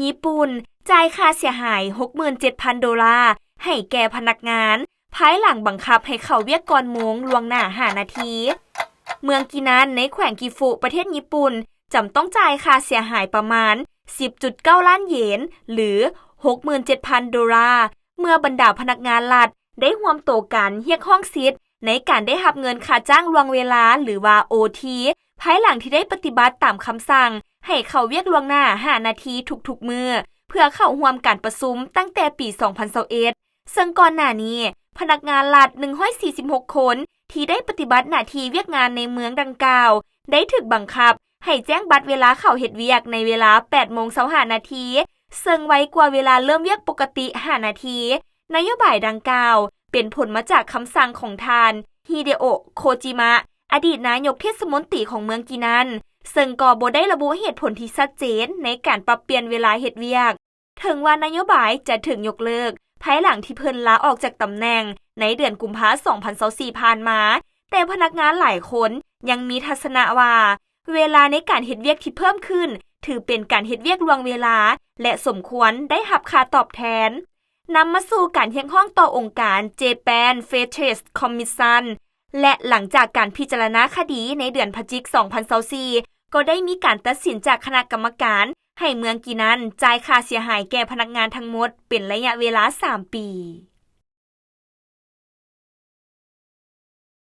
ຍີ່ປຸ່ນ ຈ່າຍຄ່າເສຍຫາຍ ຫົກໝື່ນເຈັດພັນໂດລາ ໃຫ້ແກ່ພະນັກງານ ພາຍຫຼັງບັງຄັບໃຫ້ເຂົ້າວຽກກ່ອນໂມງລ່ວງໜ້າ ຫ້ານາທີ. ເມືອງກີນານ ໃນແຂວງກິຟຸ ປະເທດຍີ່ປຸ່ນ ຈຳຕ້ອງຈ່າຍຄ່າເສຍຫາຍປະມານ ສິບຈຸດເກົ້າລ້ານເຢນ ຫຼື ຫົກໝື່ນເຈັດພັນໂດລາ ເມື່ອບັນດາພະນັກງານລັດ ໄດ້ຮ່ວມໂຕກັນຮຽກຮ້ອງສິດ ໃນການໄດ້ຮັບເງິນຄ່າຈ້າງລ່ວງເວລາ ຫຼືວ່າ ໂອທີ ພາຍຫຼັງທີ່ໄດ້ປະຕິບັດຕາມຄຳສັ່ງ ໃຫ້ເຂົ້າວຽກລ່ວງໜ້າ ຫ້ານາທີທຸກໆມື້ ເພື່ອເຂົ້າຮ່ວມການປະຊຸມ ຕັ້ງແຕ່ປີສອງພັນຊາວເອັດ ເຊິ່ງກ່ອນໜ້ານີ້ ພະນັກງານລັດ ໜຶ່ງຮ້ອຍສີ່ສິບຫົກຄົນ ທີ່ໄດ້ປະຕິບັດໜ້າທີ່ວຽກງານໃນເມືອງດັ່ງກ່າວ ໄດ້ຖືກບັງຄັບ ໃຫ້ແຈ້ງບັດເວລາເຂົ້າເຮັດວຽກ ໃນເວລາ ແປດໂມງຊາວຫ້ານາທີ ເຊິ່ງໄວກວ່າເວລາເລີ່ມວຽກປົກກະຕິ ຫ້ານາທີ. ນະໂຍບາຍດັ່ງກ່າວ ເປັນຜົນມາຈາກຄຳສັ່ງຂອງທ່ານ ຮິເດໂອະ ໂຄຈິມະ ອະດີດນາຍົກເທດສະມົນຕີຂອງເມືອງກີນານ ເຊິ່ງກໍບໍ່ໄດ້ລະບຸເຫດຜົນທີ່ຊັດເຈນ ໃນການປັບປ່ຽນເວລາເຮັດວຽກ. ເຖິງວ່ານະໂຍບາຍຈະຖືກຍົກເລີກ ພາຍຫຼັງທີ່ເພິ່ນລາອອກຈາກຕຳແໜ່ງ ໃນເດືອນກຸມພາ ສອງພັນຊາວສີ່ ຜ່ານມາ, ແຕ່ພະນັກງານຫຼາຍຄົນ ຍັງມີທັດສະນະວ່າ ເວລາໃນການເຮັດວຽກທີ່ເພີ່ມຂຶ້ນ ຖືເປັນການເຮັດວຽກລ່ວງເວລາ ແລະ ສົມຄວນໄດ້ຮັບຄ່າຕອບແທນ. ນຳມາສູ່ການຮຽກຮ້ອງຕໍ່ອົງການ Japan Fair Trade Commission ແລະ ຫຼັງຈາກການພິຈາລະນາຄະດີ ໃນເດືອນພະຈິກ ສອງພັນຊາວສີ່ ກໍໄດ້ມີການຕັດສິນຈາກຄະນະກຳມະການ ໃຫ້ເມືອງກີນານ ຈ່າຍຄ່າເສຍຫາຍແກ່ພະນັກງານທັງໝົດ ເປັນໄລຍະເວລາ ສາມປີ.